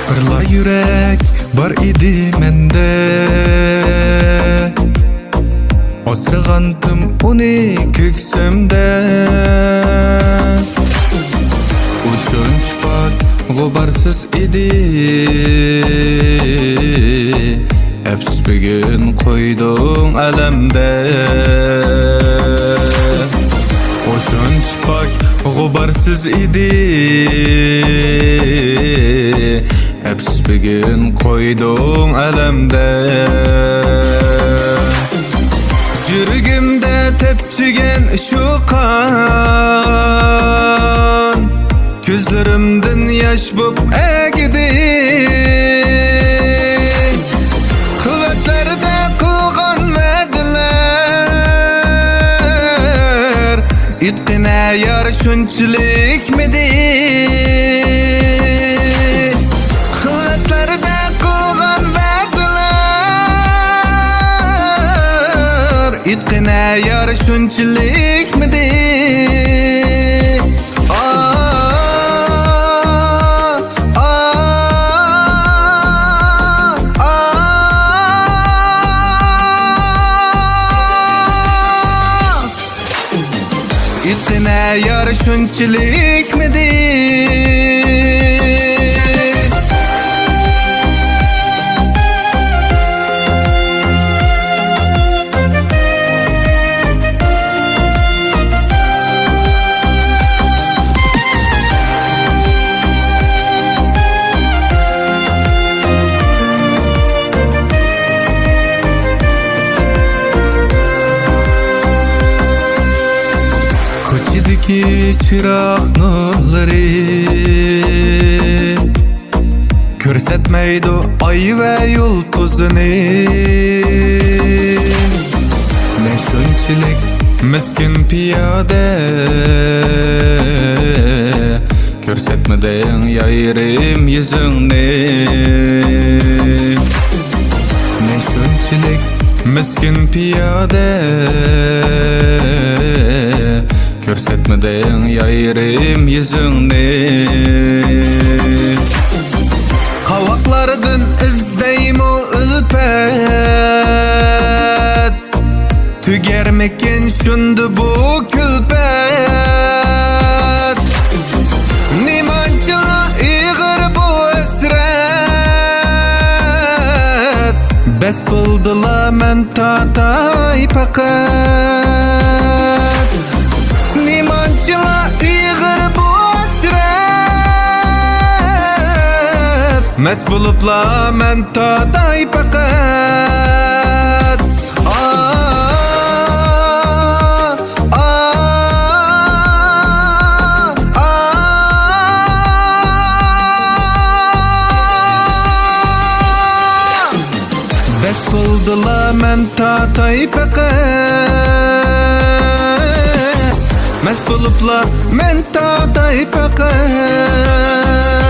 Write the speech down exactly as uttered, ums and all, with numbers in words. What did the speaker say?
بىرلا يۈرەك بار ئىدى مەندە، ئاسرىغانتىم ئۇنى كۆكسۈمدە. ئۇ شۇنچە پاك، غۇبارسىز ئىدى، ئەپسۇس بۈگۈن قويدۇڭ ئەلەمدە. ئۇ شۇنچە پاك، غۇبارسىز ئىدى، ئەپسۇس بۈگۈن قويدۇڭ ئەلەمدە. يۈرىكىمدە تەپچىگەن شۇ قان، كۆزلىرىمدىن ياش بوپ ئەگىدى. خىلۋەتلەردە قىلغان ۋەدىلەر، ئېيتقىنە يار شۇنچىلىكمىدى؟ خىلۋەتلەردە قىلغان ۋەدىلەر، ئېيتقىنە يار شۇنچىلىكمىدى؟ ئا، ئا، ئا. ئېيتقىنە يار شۇنچىلىكمىدى؟ كوچىدىكى چىراغ نۇرلىرى كۆرسەتمەيدۇ ئاي ۋە يۇلتۇزىنى. نە شۇنچىلىك مىسكىن پىيادە، كۆرسەتمىدىڭ يايرىم يۈزۈڭنى. نە شۇنچىلىك مىسكىن پىيادە، كۆرسەتمىدىڭ يايرىم يۈزۈڭنى. قاۋاقلاردىن ئىزدەيمۇ ئۈلپەت، تۈگەرمىكىن شۇندا بۇ كۈلپەت؟ نېمانچىلا ئېغىر بۇ ھەسرەت، بەس بولدىلا مەن تارتاي پەقەت. نېمانچىلا ئېغىر بۇ ھەسرەت، مەس بولۇپلا مەن تارتاي پەقەت. ئا، ئا، ئا، ئا. بەس بولدىلا مەن تارتاي پەقەت، مەس بولۇپلا مەن تارتاي پەقەت.